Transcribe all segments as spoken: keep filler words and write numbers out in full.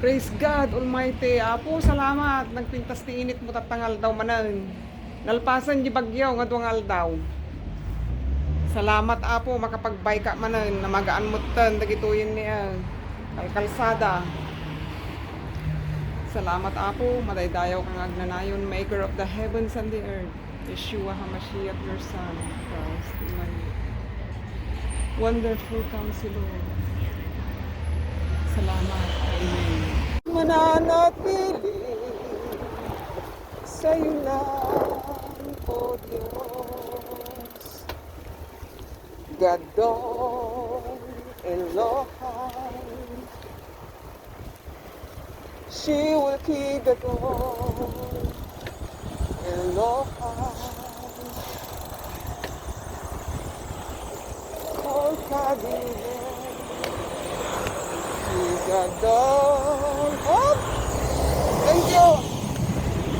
Praise God Almighty. Apo, salamat. Nagpintas ti initmo tatta nga aldaw manen. Nalpasen di bagyo nga dua nga aldaw. Salamat, Apo, makapagbayka manen. Namagaan metten dagitoyen ni, ah, kalkalsada. Salamat, Apo, madaydayawka nga agnanayon, Maker of the heavens and the earth. Yeshua HaMashiach, your Son, Christ, Emmanuel. Wonderful Counselor. Salamat. Amen. Mananatili sa'yo lang, O Diyos. Gadol Elohai. She will keep the door. Elohai. Call Kadino. Keep the door. Hop! Thank you.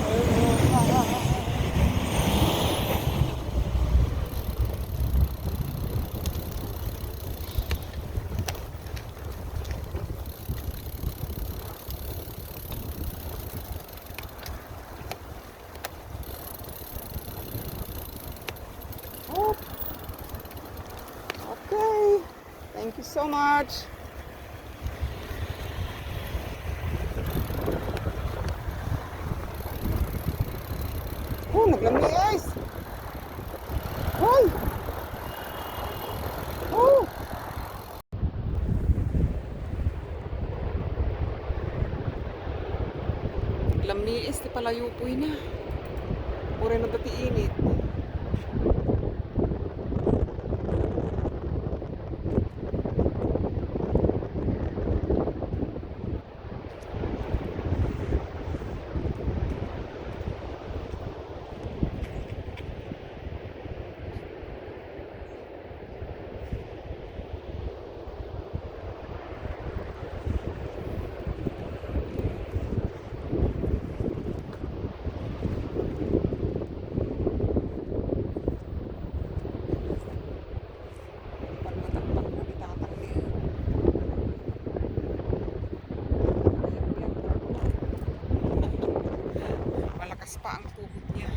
Elohai. Oh. Okay. Thank you so much. Oh, naglami, guys. Hoy! Oh! Lamiis ti palayupoyna. Uray no adda ti init. Pagmatakpak na ni Tatang Leo. Ayaw, biyak na. Malakas pa ang tuhod niya.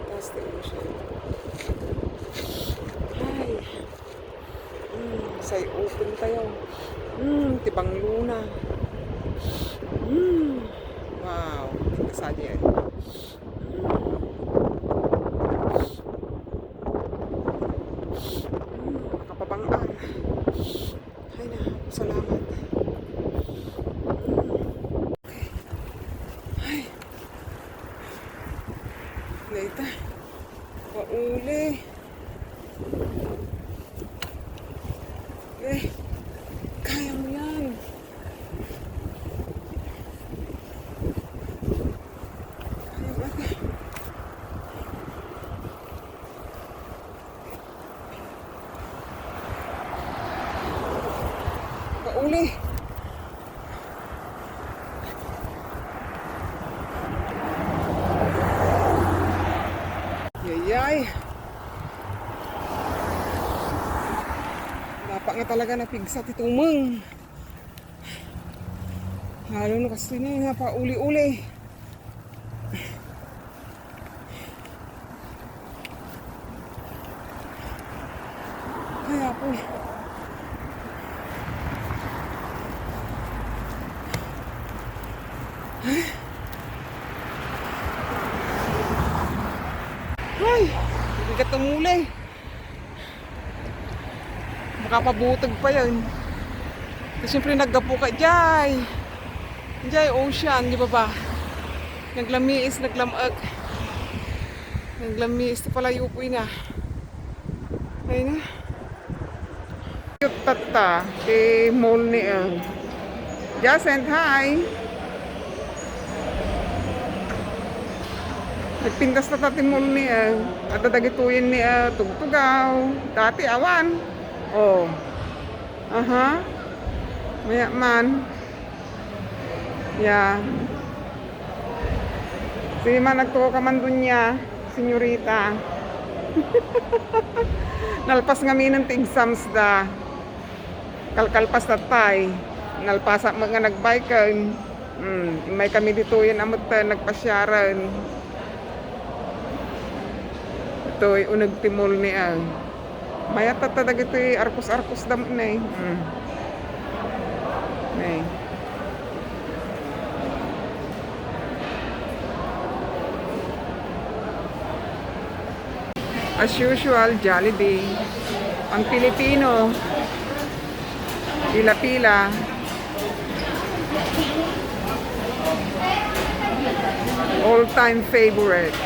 Taas, taas na siya. Ay. Mm, say open tayo. Mm, ti banglona. Mm, wow, tingnan sa diyan. Mm. Mm, kapabang-an. Ay na, salamat. Mm. Ay. Dayta. Pauli. Eh, kaya mo yan. Kaya mo yan. Pauli. Yayay. Dapat nga talaga napigsa ti tumeng. Lalo no kastoy nga pauli-uli. Ay, apo. Ay, bigat ng mulay. Makapabutag pa yan. Kasi siyempre naggapu ka, jay. Jay, ocean, di ba ba? Naglamiis, naglam-ak. Naglamiis ti palayupoyna. Ay na. Cute tatta, ti mall ni, ah. Jacinth, hi. Nagpintas ta ti mall ni, eh. Adda dagitoyen ni, eh, tugtugaw. Dati awan. Oh. Aha. Maya man. Ya. Sige man, nagtuo ka man dunya, senyorita. Nalpas ngamin ti exams da. Kalkalpas tattay. Nalpasak met nga nagbiken. Mm, immay kami ditoyen a met, eh, nagpasiaren. Itoy uneg ti mall ni, ah. Mayat tatta dagiti arkos-arkos da met, ne. Mm. Ne. As usual, Jollibee. Ang Pilipino, pila-pila. All-time favorite.